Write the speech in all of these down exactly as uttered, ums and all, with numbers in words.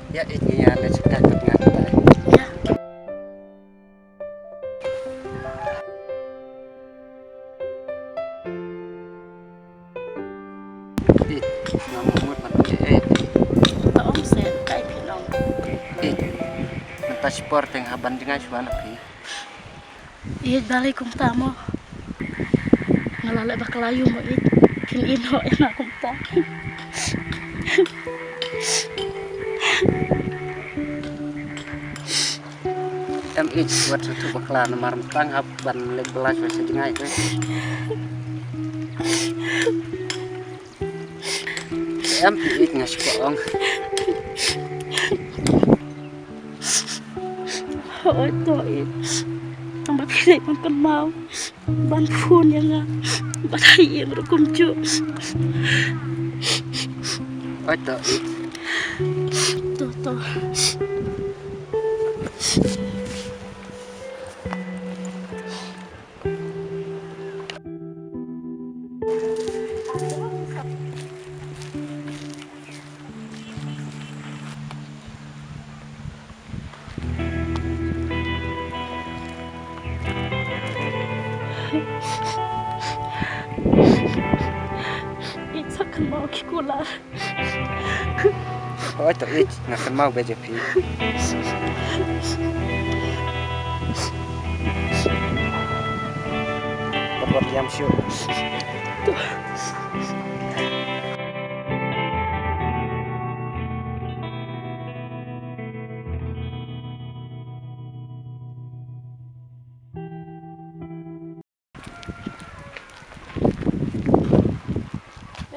Ïa, ïa, ïa, leit sha ka, kat nga. Ïa. Ïa, nga mut ban pynjah, eh. Ka ong se, kai phi long. Ïa, mynta shi por teng hap ban jngai shuwa na phi. Ïeit balei kumta mo? Nga la leh ba ka la ïoh mo ïeit. Kin ïehnoh ïa nga kumta. Em ïeit wat sa tu bakla namar mynta nga hap ban leit bylla sha jngai te. Em ïeit nga shu ong. Hooid to ïeit. Tang ba phi dei ban kynmaw ban phone ïa nga. Ba dei ïa nga ruh kumjuh. Hooid to ïeit. To to. Ïeit sa kynmaw ki kular. Hooid to ïeit, nga kynmaw beit ïa phi. Bad wat ïam shuh.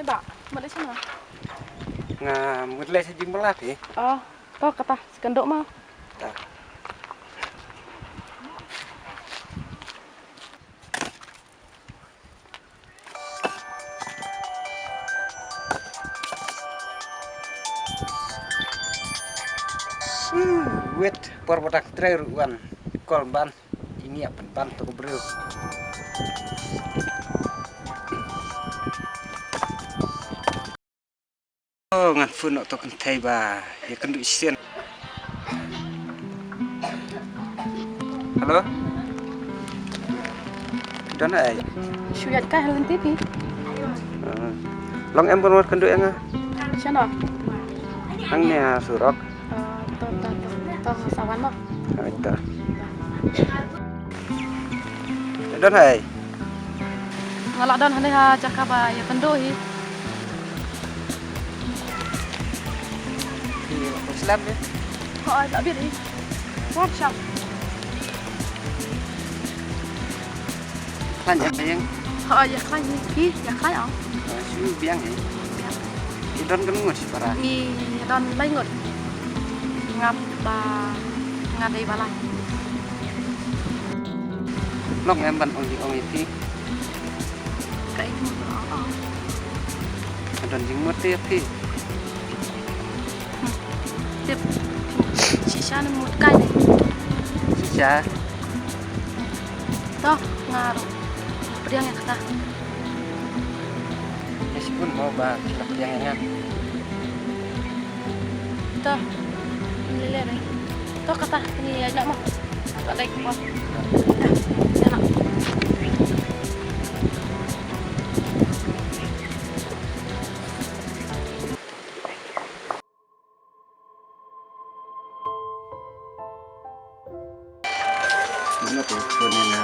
Eh, Bah, mut leit shano? Nga mut leit sha jingbylla phi. Oh, to kata, sa kynduh mo. Ta. Hmm, wait, por ba dang trei ruh wan. Call ban. Ini ïa pynban to ka briew. Oh, ngan phone noh to kynthei ba ïa kynduh shisien. Hello? Don ai? Shu ïaid kai ha lynti phi. Ah. Long em ban wan kynduh ïa nga? Shano? Hangne ha surok. Ah, to, to, to, to, sa wan mo. Ai to. Don hai? Nga la don hangne ha jaka ba ïa kynduh hi. Phi la poi slem ne? Hooid, la bit hi. Wat shap. Khlaiñ ïa ka ïing. Hooid, ïa khlaiñ hi. Phi ïa khlaiñ ong? Shu biang hi. Biang. Phi don katno ngut shi para? Ngi don lai ngut. Nga ba nga dei ba lai. Long em ban ong jingong ïa phi. Kaei mut ong ong. Ka don jingmut te ïa phi. Hmm. Tip. Shisha ne mut kai ne. Shisha. To nga ruh. Pdiang ïa kata. Ïa shibun mo ba phi la pdiang ïa nga. To. Lele re. To kata ngi ïa ïa mo. Ka dei kumba. Ïa na. Mana tu phone ni na.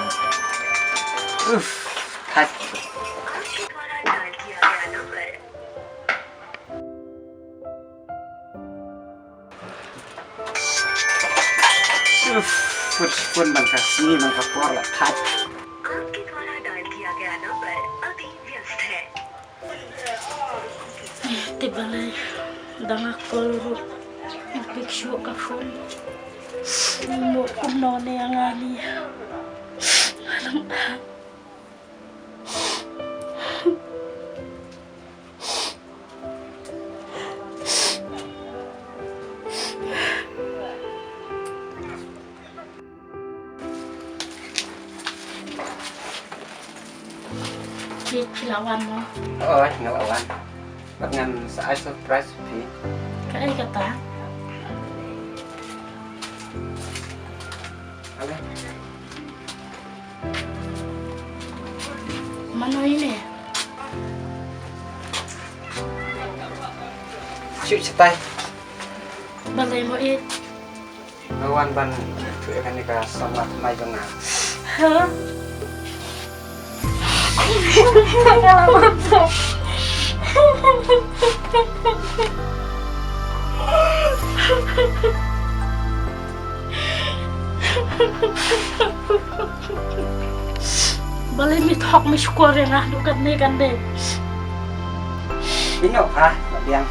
Uff, thait. Uff, phone, phone man ka sngi man ka por la thait. आपके द्वारा डायल किया गया नंबर अभी व्यस्त है। Te balei da nga call ruh ym pick shuh ka phone. Mo kumno ne ïa nga ni. Phi, phi la wan mo? Oi, nga la wan. Bad ngan sa ai surprise phi. Kaei kata? Mano ine? Shu shatai. Balei mo i? Nga wan ban ïathuh ïa kane ka samla thymmai jong nga. Ha? Balei mi thok mi shukor ïa nga haduh katne kan dei? Ino ah, biang.